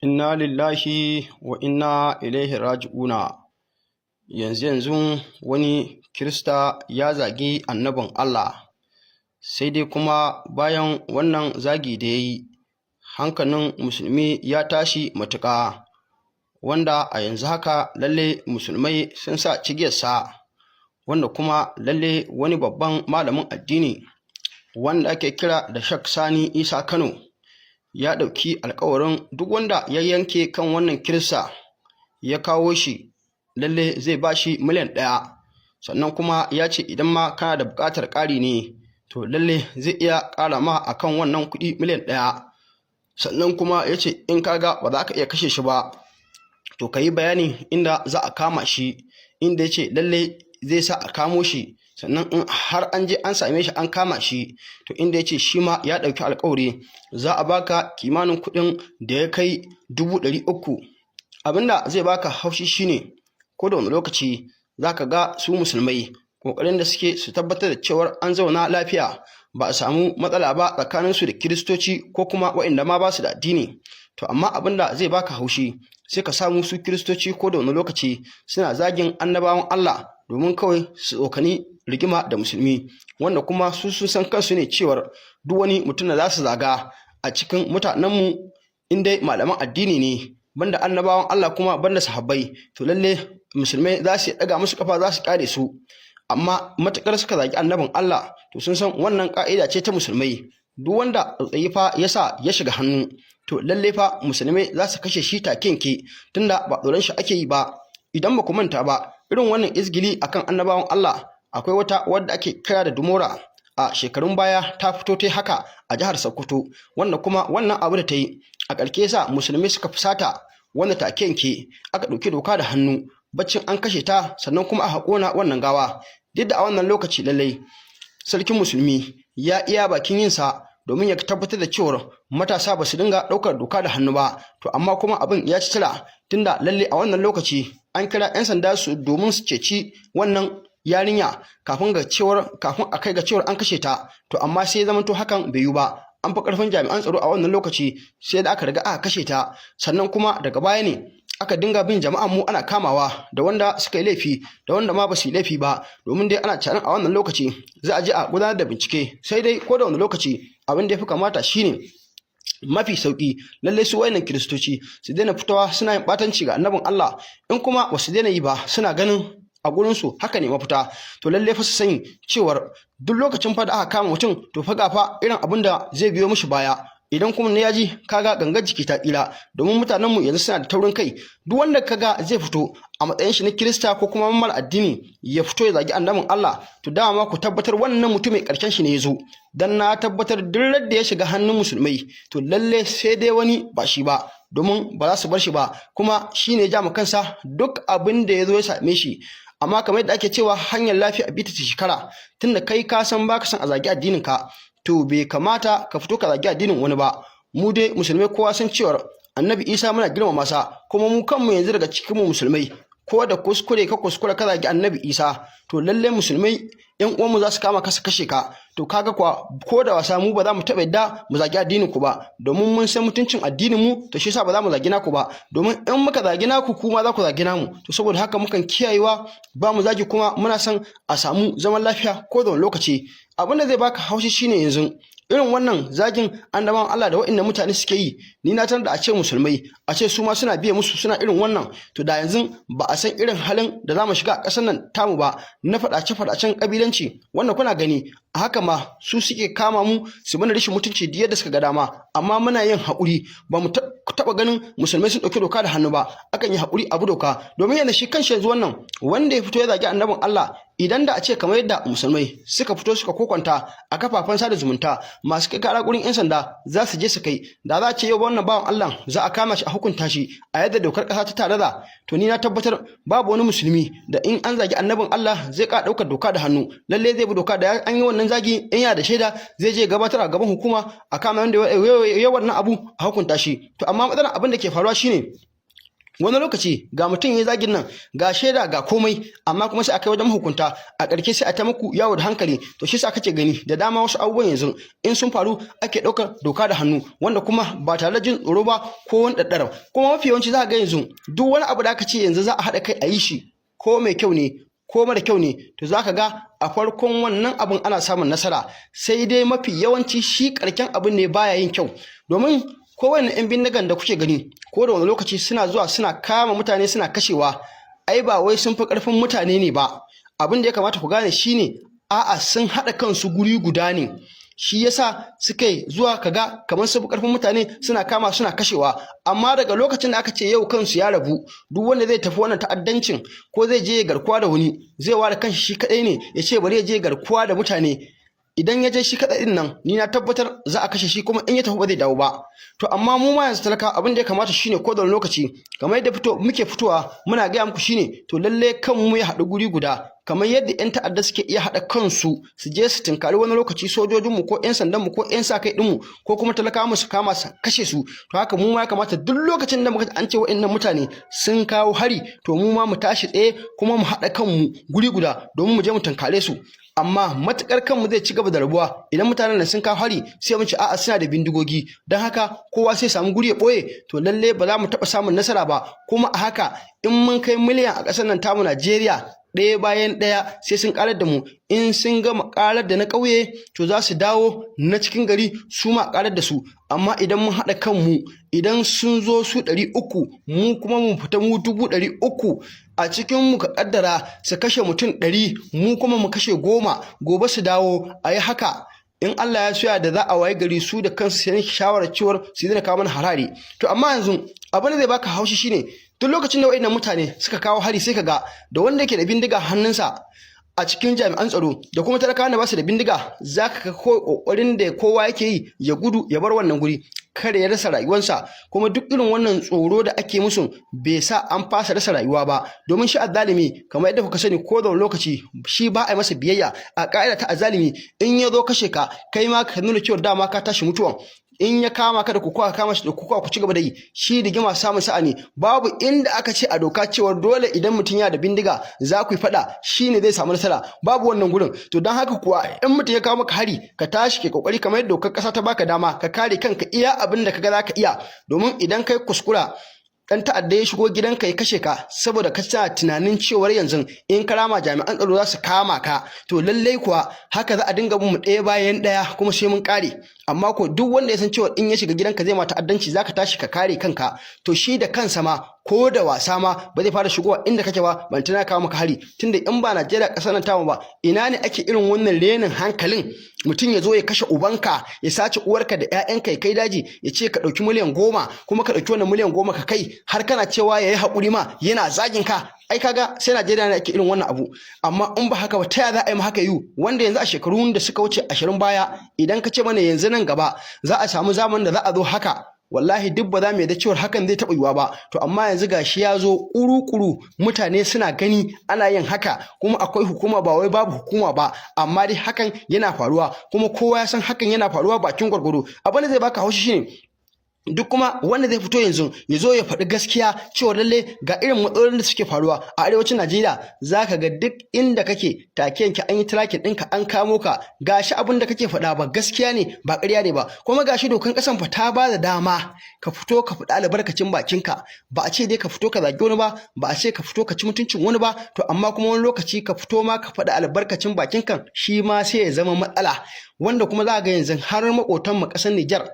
Inna lillahi wa inna ilaihi raji'una. Yanzu yanzun wani Kirista ya zagi annabin Allah, sai dai kuma bayan wannan zagi da ya yi, hankalin musulmi ya tashi matuƙa, wanda a yanzu haka lalle musulmai sun sa cigiyarsa, wanda kuma lalle wani babban malamin addini wanda ake kira da Sheikh Sani Isa Kano ya ɗauki alkawarin duk wanda ya yanke kan wannan Kirista ya kawo shi, lalle zai ba shi miliyan 1. Sannan kuma ya ce idan ma kana da buƙatar ƙari ne, to lalle zai iya ƙara ma akan wannan kuɗi miliyan 1. Sannan kuma ya ce in ka ga ba za ka iya kashe shi ba, to ka yi bayani inda za a kama shi, inda ya ce lalle zai sa a kamo shi. Sannan in har an je an same shi an kama shi, to inda ya ce shi ma ya ɗauki alkawari za a baka kimanin kuɗin da ya kai 300,000. Abinda zai baka haushi shine, ko da wani lokaci za ka ga su musulmai ƙoƙarin da suke su tabbatar da cewar an zauna lafiya, ba a samu matsala ba tsakaninsu da Kiristoci ko kuma waɗanda ma ba su da addini. To amma abin da zai baka haushi, sai ka samu su Kiristoci ko da wani lokaci suna zagin annabawan Allah domin kawai su tsokani rigima da musulmi, wanda kuma su sun san kansu ne cewar duk wani mutum da za su zaga a cikin mutanenmu, in dai malaman addini ne, banda annabawan Allah kuma banda sahabbai, to lalle musulmai za su ɗaga musu kafa, za su kare su. Amma matukar suka zagi annabin Allah, to sun san wannan ka'ida ce ta musulmai, duk wanda tsautsayi fa ya sa ya shiga hannu, to lalle fa musulmai za su kashe shi take yanke, tunda ba tsoron shi ake yi ba. Idan ba ku manta ba, irin wannan izgili akan annabawan Allah, akwai wata wadda ake kira da Dumora, a shekarun baya ta fito ta haka a jihar Sokoto, wanda kuma wannan abu da ta yi a ƙarshe sa musulmi suka fusata, wanda take yanke aka ɗauki doka da hannu, baccin an kashe ta, sannan kuma aka ƙona wannan gawa. Duk da a wannan lokaci lallai sarkin musulmi ya iya bakin yinsa domin ya tabbatar da cewar matasa ba su dinga ɗaukar doka da hannu ba, to amma kuma abin ya ci tira, tunda lalle a wannan lokaci an kira 'yan sanda su domin su ceci wannan yarinya kafin a kai ga cewar an kashe ta. To amma sai ya to hakan bai yiwu ba, an fi karfin jami'an tsaro a wannan lokaci, sai da aka riga aka kashe ta. Sannan kuma daga baya ne aka dinga bin jama'an mu ana kamawa, da wanda suka yi laifi da wanda ma ba su yi laifi ba, domin dai ana tunanin a wannan lokaci za a je a gudanar da bincike. Sai dai ko da wani lokaci abin da ya fi kamata shine mafi sauki, lallai su wayannan Kiristoci su daina fitowa suna yin batanci ga annabin Allah. In kuma ba su daina yi ba, suna ganin a gurinsu haka ne mafita, to lallai fa su sani cewar duk lokacin fa da aka kama mutum, to fa ga fa irin abin da zai biyo mishi baya. Idan kuma na yaji, kaga gangar jiki ta tsira, domin mutanen mu yanzu suna da taurin kai. Duk wanda kaga zai fito a matsayin shi na Kirista ko kuma mara addini ya fito ya zagi annabin Allah, to dama ku tabbatar wannan mutumin karshen shi ne ya zo. Dan na tabbatar duk da ya shiga hannun musulmai, to lalle sai dai wani ba shi ba, domin ba za su bar shi ba, kuma shi ne ya ja kansa duk abin da ya zo ya same shi. Amma kamar yadda ake cewa hanyar lafiya a bita shekara, tunda kai ka san baka san a zagi addinin ka, to bai kamata ka fito ka zagi addinin wani ba. Mu dai musulmai kowa san cewar Annabi Isa muna girmama sa, kuma mu kanmu yanzu daga cikin mu musulmai, ko da kuskure ka kuskura ka zagi Annabi Isa, to lalle musulmai yan uwanmu za su kama ka su kashe ka. To kaga kuwa ko da wasa mu ba za mu taɓa yadda mu zagi addinin ku ba, domin mun san mutuncin addinin mu. To shi yasa ba za mu zagi naku ba, domin in muka zagi naku, kuma za ku zagi namu. To saboda haka mukan kiyayewa, ba mu zagi, kuma muna son a samu zaman lafiya ko da wani lokaci. Abin da zai baka haushi shine, yanzu irin wannan zagin annabawan Allah da waɗannan mutane suke yi, ni na da a ce musulmai a ce su ma suna biye musu suna irin wannan, to da yanzu ba a san irin halin da za mu shiga a ƙasar nan tamu ba na faɗace-faɗacen ƙabilanci. Wannan kuna gani a haka ma su suke kama mu su mana rashin mutunci duk yadda suka ga dama, amma muna yin haƙuri. Ba mu taɓa ganin musulmai sun ɗauki doka da hannu ba, akan yi haƙuri abu doka. Domin yanzu shi kanshi yanzu wannan wanda ya fito ya zagi annabin Allah, idan da a ce kamar yadda musulmai suka fito suka kokwanta a kafafen sada zumunta, masu kai kara gurin 'yan sanda za su je su kai, da za a ce yau wannan bawan Allah za a kama shi a hukunta shi a yadda dokar ƙasa ta tanada, to ni na tabbatar babu wani musulmi da in an zagi annabin Allah zai ka ɗaukar doka da hannu. Lalle zai bi doka, da an yi wannan zagi, in yana da shaida zai je gabatar a gaban hukuma, a kama wanda ya wannan abu a hukunta shi. To amma matsalar abin da ke faruwa shine, Wani lokaci ga mutum ya zagin nan, ga shaida, ga komai, amma kuma sai a kai wajen mahukunta, a ƙarshe sai a ta muku yawo da hankali. To shi sa kake gani da dama wasu abubuwan yanzu in sun faru ake ɗaukar doka da hannu, wanda kuma ba tare da jin tsoro ba ko wani ɗaɗɗarau. Kuma mafi yawanci za ka ga yanzu duk wani abu da aka ce yanzu za a haɗa kai a yi shi, ko mai kyau ne ko mara kyau ne, to za ka ga a farkon wannan abun ana samun nasara, sai dai mafi yawanci shi ƙarshen abin ne baya yin kyau. Domin kowane 'yan bindigan da kuke gani ko da wani lokaci suna zuwa suna kama mutane suna kashewa, ai ba wai sun fi ƙarfin mutane ne ba. Abin da ya kamata ku gane shine, a'a, sun haɗa kansu guri guda ne, shi yasa suka yi zuwa kaga kamar sun fi ƙarfin mutane, suna kama suna kashewa. Amma daga lokacin da aka ce yau kansu ya rabu, duk wanda zai tafi wannan ta'addancin ko zai je garkuwa da wani, zai ware kanshi shi kaɗai ne, ya ce bari ya je garkuwa da mutane. Idan ya je shi kaɗai ɗin nan, ni na tabbatar za a kashe shi, kuma in ya tafi ba zai dawo ba. To amma mu ma yanzu talaka, abin da ya kamata shine ko da wani lokaci, kamar yadda muke fitowa muna gaya muku, shine to lalle kanmu ya haɗu guri guda, kamar yadda 'yan ta'adda suke iya haɗa kansu su je su tinkari wani lokaci sojojinmu ko 'yan sandanmu ko 'yan sa kai ɗinmu ko kuma talakawa su kama su kashe su. To haka mu ma ya kamata duk lokacin da muka an ce wa'annan mutane sun kawo hari, to mu ma mu tashi tsaye kuma mu haɗa kanmu guri guda domin mu je mu tunkare su. Amma matukar kanmu zai ci gaba da rabuwa, idan mutanen nan sun kawo hari sai mu ce a'a, suna da bindigogi, don haka kowa sai samu guri ya ɓoye, to lalle ba za mu taɓa samun nasara ba. Kuma a haka in mun kai miliyan a ƙasar nan tamu Najeriya, ɗaya bayan ɗaya sai sun ƙarar da mu. In sun gama ƙarar da na ƙauye, to za su dawo na cikin gari su ma ƙarar da su. Amma idan mun haɗa kanmu, idan sun zo su 300, mu kuma mu fita mu 300,000, a cikin mu ka ƙaddara su kashe mutum 100, mu kuma mu kashe 10, gobe su dawo, a yi haka, in Allah ya soya da za a waye gari su da kansu sai shawarar cewar su daina kawo mana harare. To amma yanzu abin da zai baka haushi shine, duk lokacin da waɗannan mutane suka kawo hari, sai ka ga da wanda yake da bindiga hannunsa a cikin jami'an tsaro da kuma talakawan da ba su da bindiga, za ka ga kokarin da kowa yake yi ya gudu ya bar wannan guri kada ya rasa rayuwarsa. Kuma duk irin wannan tsoro da ake musu bai sa an fasa rasa rayuwa ba, domin shi azzalimi, kamar yadda kuka sani, ko da wani lokaci shi ba a yi masa biyayya. A ka'ida ta azzalimi, in ya zo kashe ka, kai ma ka nuna cewa dama ka tashi mutuwan. In ya kama ka da kuka, kama shi da kuka, ku ci gaba da yi. Shi rigima samun sa'a ne. Babu inda aka ce a doka cewar dole idan mutum yana da bindiga za ku yi faɗa shi ne zai samu nasara. Babu wannan gurin. To don haka kuwa in mutum ya kawo maka hari, ka tashi ke kokari kamar yadda dokar ƙasa ta baka dama, ka kare kanka iya abin da kaga za ka iya. Domin idan kai kuskura dan ta'adda ya shigo gidanka ya kashe ka, saboda ka sa tunanin cewar yanzu in ka rama jami'an tsaro za su kama ka, to lallai kuwa haka za a dinga bin mu ɗaya bayan ɗaya kuma sai mun kare. Amma ko duk wanda ya san cewa in ya shiga gidanka zai ma ta'addanci, zaka tashi ka kare kanka, to shi da kansa ma ko da wasa ma ba zai fara shigowa inda kake ba, ban tana kawo maka hari. Tunda in ba Najeriya ƙasar nan tamu ba, ina ne ake irin wannan renin hankalin? Mutum ya zo ya kashe ubanka, ya sace uwarka da ƴaƴanka, ya kai daji, ya ce ka ɗauki miliyan 10, kuma ka ɗauki wannan miliyan 10 ka kai, har kana cewa ya yi haƙuri ma yana zagin ka. Ai kaga sai Najeriya ne ake irin wannan abu. Amma in ba haka ba, ta ya za a yi ma haka yiwu? Wanda yanzu a shekarun da suka wuce 20 baya, idan ka ce mana yanzu nan gaba za a samu zamanin da za a zo haka, wallahi duk ba za mu yarda cewar hakan zai taɓa yiwuwa ba. To amma yanzu gashi ya zo ƙuru-ƙuru, mutane suna gani ana yin haka. Kuma akwai hukuma, ba wai babu hukuma ba, amma dai hakan yana faruwa, kuma kowa ya san hakan yana faruwa bakin gwargwado. Abin da zai baka haushi shine, duk kuma wanda zai fito yanzu ya zo ya faɗi gaskiya cewa lalle ga irin matsalolin da suke faruwa a arewacin Najeriya, za ka ga duk inda kake take yanke an yi tracking ɗinka, an kamo ka. Gashi abin da kake faɗa ba gaskiya ne ba, ƙarya ne ba. Kuma gashi dokan ƙasan fa ta ba da dama ka fito ka faɗi albarkacin bakinka. Ba a ce dai ka fito ka zagi wani ba, ba a ce ka fito ka ci mutuncin wani ba. To amma kuma wani lokaci ka fito ma ka faɗi albarkacin bakinka shi ma sai ya zama matsala. Wanda kuma za ga yanzu har maƙotan mu ƙasar Nijar,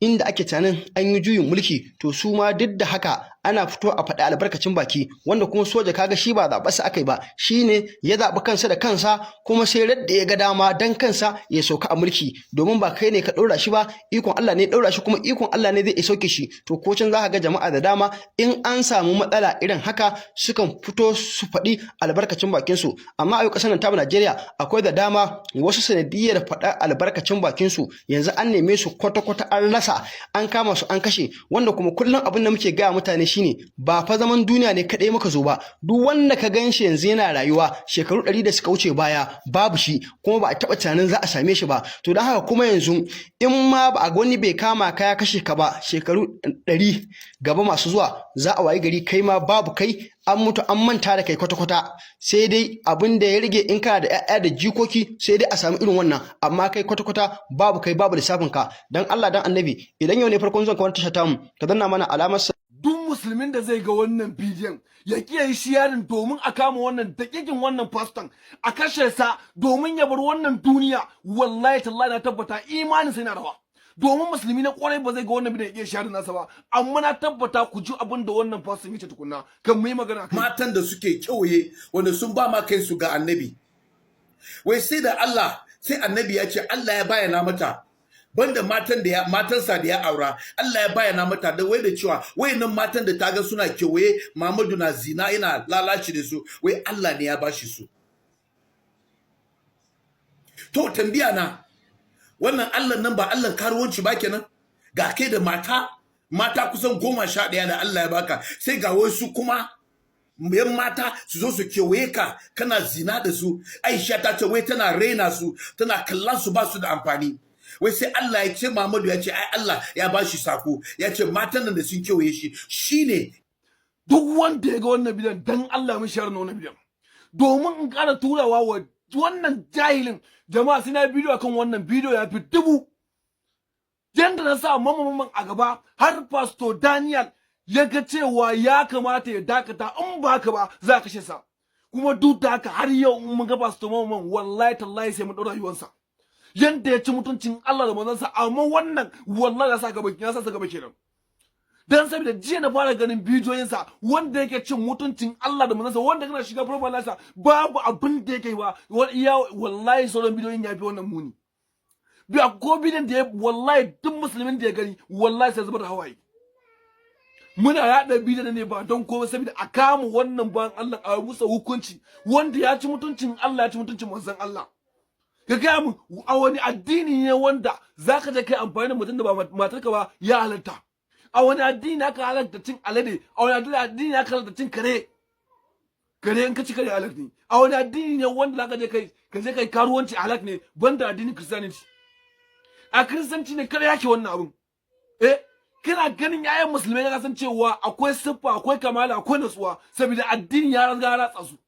inda ake tunanin an yi juyin mulki, to su ma duk da haka ana fito a faɗi albarkacin baki. Wanda kuma soja kaga shi ba zaɓarsa aka yi ba, shi ne ya zaɓi kansa da kansa, kuma sai radda ya ga dama dan kansa ya sauka a mulki, domin ba kai ne ka ɗaura shi ba, ikon Allah ne ya ɗaura shi, kuma ikon Allah ne zai sauke shi. To ko can za ka ga jama'a da dama in an samu matsala irin haka sukan fito su faɗi albarkacin bakin su. Amma a yau ƙasar nan tamu Najeriya akwai da dama wasu sanadiyyar faɗa albarkacin bakin su yanzu an neme su kwata-kwata an rasa, an kama su an kashe. Wanda kuma kullum abin da muke gaya mutane shine ba fa zaman duniya ne kaɗai muka zo ba. Duk wanda ka gan shi yanzu yana rayuwa, shekaru 100 da suka wuce baya babu shi, kuma ba a taɓa tunanin za a same shi ba. To don haka kuma yanzu in ma ba a wani bai kama ka ya kashe ka ba, shekaru 100 gaba masu zuwa za a wayi gari kai ma babu kai, an mutu an manta da kai kwata-kwata. Sai dai abin da ya rage, in kana da 'ya'ya da jikoki, sai dai a samu irin wannan, amma kai kwata-kwata babu kai, babu lissafin ka. Dan Allah dan Annabi, idan yau ne farkon zuwan ka wani tasha tamu, ka danna mana alamar Duk musulmin da zai ga wannan bidiyon ya kiyaye sharing domin a kama wannan dakikin wannan faston a kashe sa domin ya bar wannan duniya. Wallahi tallahi, na tabbata imanin sai na rawa, domin musulmi na kwarai ba zai ga wannan bidiyon ya iya sharing nasa ba. Amma na tabbata ku ji abin da wannan faston yace tukunna kan mu yi magana kai. Matan da suke kewaye wanda sun ba ma kai su ga Annabi, wai sai da Allah, sai Annabi ya ce Allah ya bayyana mata banda matan da ya matansa da ya aura, Allah ya bayyana mata da wai da cewa wayannan matan da ta ga suna kewaye Muhammadu na zina, yana lalaci da su, wai Allah ne ya bashi su. To tambiya na, wannan Allah nan ba Allah karuwanci ba kenan? Ga kai da mata mata kusan 11 da Allah ya baka, sai ga wasu kuma yan mata su zo su kewaye ka kana zina da su. Aisha ta ce wai tana raina su, tana kallon su ba su da amfani. Wai sai Allah ya ce, Muhammadu ya ce ai Allah ya ba shi sako, ya ce matan nan da sun kewaye shi shine. Duk wanda ya ga wannan bidiyon, dan Allah mu share wannan bidiyon domin in ƙara turawa wa wannan jahilin. Jama'a, sai na bidiyo akan wannan bidiyo ya fi 1000. Yanda na sa Mamman a gaba har Pastor Daniel ya ga cewa ya kamata ya dakata, in ba haka ba za a kashe sa. Kuma duk da haka har yau in mun ga Pastor Mamman, wallahi tallahi sai mun ɗaura rayuwarsa yanda ya ci mutuncin Allah da manzansa. Amma wannan wallahi ya sa gaba kenan, dan saboda jiya na fara ganin bidiyoyinsa wanda yake cin mutuncin Allah da manzansa, wanda kana shiga profile nasa babu abin da yake ba. Iya wallahi sauran bidiyoyin ya fi wannan muni. Biya ko bidiyon da ya, wallahi duk musulmin da ya gani wallahi sai zubar da hawaye. Muna yaɗa bidiyon ne ba don komai saboda a kama wannan bayan Allah a musa hukunci, wanda ya ci mutuncin Allah, ya ci mutuncin manzon Allah. Ka gaya min, a wani addini ne wanda zaka je kai amfani da mutum da ba matarka ba ya halatta? A wani addini aka halatta cin alade? A wani addini aka halatta cin kare? Kare, in ka ci kare halak ne. A wani addini ne wanda zaka je kai ka je kai karuwanci halak ne, banda addinin Christianity? A Kiristanci ne kare yake wannan abun. Eh, kana ganin yayan musulmai ka san cewa akwai siffa, akwai kamala, akwai natsuwa, saboda addini ya riga ratsa su.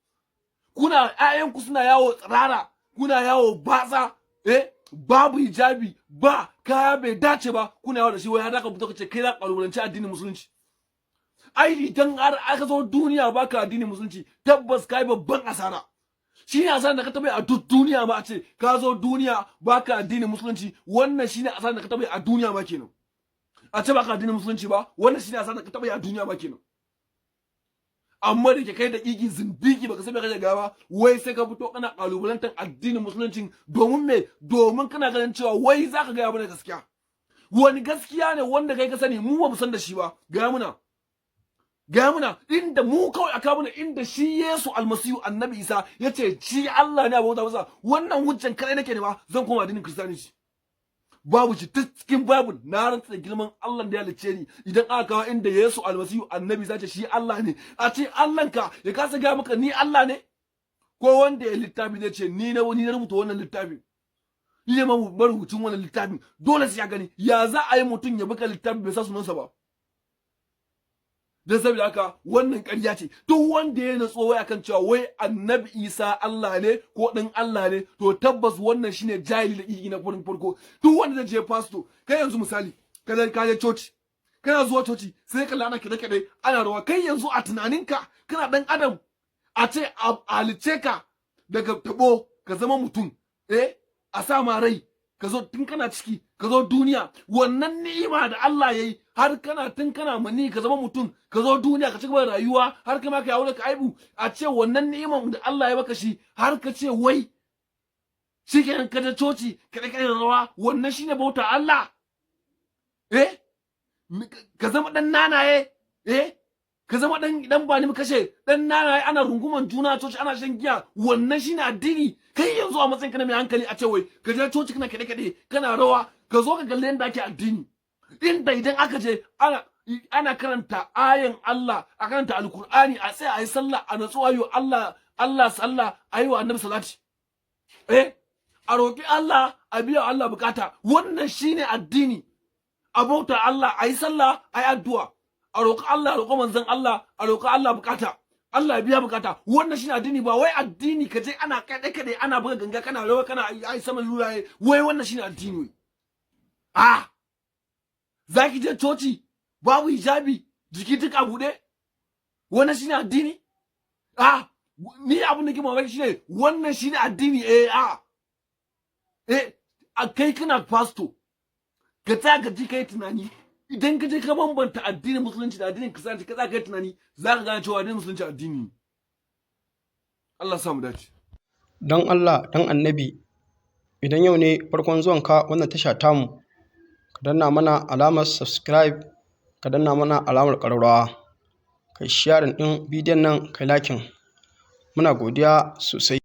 Kuna ƴaƴanku suna yawo tsirara, kuna yawo batsa, eh, babu hijabi, ba kaya bai dace ba, kuna yawo da shi. Wai har ka fito ka ce kai za ka kalubalanci addinin Musulunci? Ai idan har aka zo duniya baka addinin Musulunci, tabbas kai babban asara. Shi ne asarar da ka taɓa a duk duniya ma. A ce ka zo duniya baka addinin Musulunci, wannan shine asarar da ka taɓa a duniya ma kenan. A ce baka addinin Musulunci ba, wannan shine asarar da ka taɓa a duniya ma kenan. Amma da ke kai da kiki zindiki, baka san me kake gaba, wai sai ka fito kana kalubalantar addinin Musulunci. Domin me? Domin kana ganin cewa wai zaka gaya mana gaskiya. Wani gaskiya ne wanda kai ka sani mu ba mu san da shi ba? Gaya muna, gaya muna inda mu kawai aka muna inda shi Yesu Almasihu, Annabi Isa, yace shi Allah ne, a bauta masa. Wannan hujjan kai nake nema, zan koma addinin Kiristanci. Babu shi duk cikin Bible. Na rantsa da girman Allah da ya halicce ni, idan aka kawo inda Yesu Almasihu, Annabi Isa ce shi Allah ne, a ce Allahnka ya kasa gaya maka ni Allah ne, ko wanda ya littafi zai ce ni na rubuta wannan littafin, ni ne marubucin wannan littafin, dole sai ya gani. Ya za a yi mutum ya buga littafi bai sa sunansa ba? Don saboda haka wannan ƙarya ce. Duk wanda ya natso wai akan cewa wai Annabi Isa Allah ne ko ɗan Allah ne, to tabbas wannan shine jahili da ƙiƙi na farko. Duk wanda zai je pastor, kai yanzu misali ka je coci, kana zuwa coci sai ka lana kiɗe kiɗe, ana rawa. Kai yanzu a tunaninka, kana ɗan adam, a ce a halice ka daga tabo ka zama mutum, eh, a sa ma rai, ka zo tun kana ciki ka zo duniya, wannan ni'ima da Allah ya yi har kana tun kana mani ka zama mutum, ka zo duniya ka ci gaba da rayuwa har kai ma ka aure ka aibu, a ce wannan ni'iman da Allah ya baka shi har ka ce wai shikenan ka je coci ka kai rawa, wannan shine bauta Allah? Eh, ka zama dan nanaye, eh, ka zama dan ba ni mu kashe dan nanaye, ana runguman juna coci, ana shan giya, wannan shine addini? Kai yanzu a matsayin ka na mai hankali, a ce wai ka je coci kana kade kade kana rawa, ka zo ka kalli yadda ake addini, inda idan aka je ana Ana karanta ayan Allah, a karanta Alkur'ani, a tsaya a yi sallah, a natsu, ayo Allah Allah sallah, ayi wa Annabi salati, a roƙi Allah, a biya Allah bukata. Wannan shine addini. A bauta Allah, a yi sallah, a yi addu'a, a roƙi Allah, a roƙi manzon Allah, a roƙi Allah bukata, Allah ya biya bukata. Wannan shine addini. Ba wai addini ka je ana kaɗe kaɗe, ana buga ganga, kana rawa, kana ai saman luraye, wai wannan shine addini. Wai ah, zaki je coci babu hijabi, jiki duk a buɗe, wannan shine addini? Ah, ni abin da ke mamaki shine wannan shine addini. Eh, a eh a kai kana pastor, ka tsaya ka ji, kai tunani. Idan ka je ka bambanta addinin Musulunci da addinin Kiristanci, ka tsaya kai tunani, za ka gane cewa addinin Musulunci addini ne. Allah sa mu dace. Don Allah, don Annabi, idan yau ne farkon zuwanka wannan tasha tamu, ka danna mana alamar subscribe, ka danna mana alamar ƙararrawa, kai sharing ɗin bidiyon nan, kai liking. Muna godiya sosai.